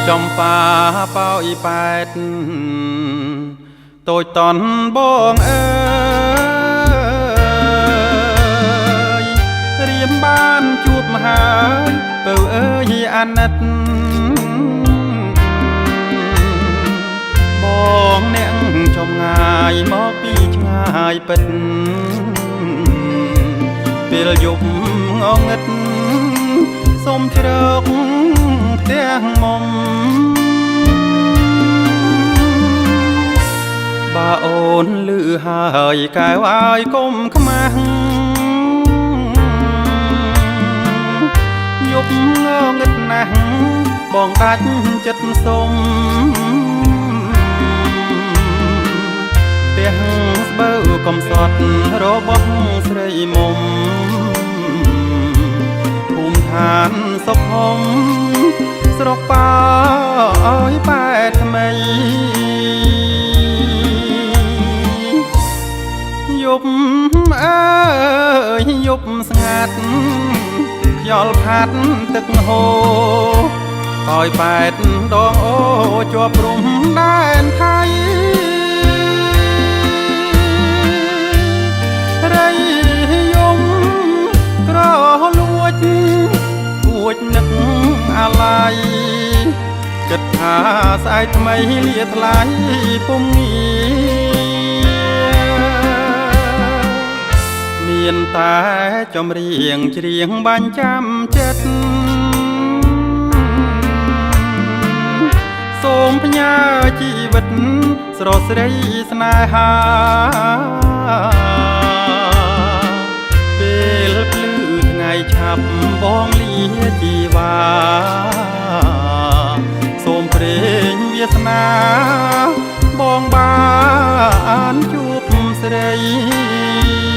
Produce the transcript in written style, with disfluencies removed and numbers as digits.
ចំប៉ាប៉ោយប៉ែតតូចតន់បងអើយរៀមបានជួបហើយពៅអើយអាណិតបងអ្នកចំងាយមកពីឆ្ងាយពិតពេលយប់ងងឹតសូមជ្រកផ្ទះមុំបើអូនលឺហើយកែវឲ្យគុំខ្មាស់យប់ងងឹតណាស់បងដាច់ចិត្តសុំផ្ទះស្បូវកំសត់របស់ស្រីមុំភូមិឋានសុខុមស្រុកប៉ោយប៉ែតថ្មីយប់អើយយប់ស្ងាត់ខ្យល់ផាត់ទឹកហូរតយប៉ែតដងអូជាប់ព្រំដែនថៃរៃយំក្រលួចគួចនឹកអាល័យគិតថាស្អែកថ្មីលាថ្លៃពុំងារមានតែចម្រៀងច្រៀងបាញ់ចាំចិត្តសូមផ្ញើជីវិតស្រស់ស្រីស្នេហាពេលភ្លឺថ្ងៃឆាប់បងលាជីវ៉ាសូមព្រេងវាសនាបងបានជួបស្រី។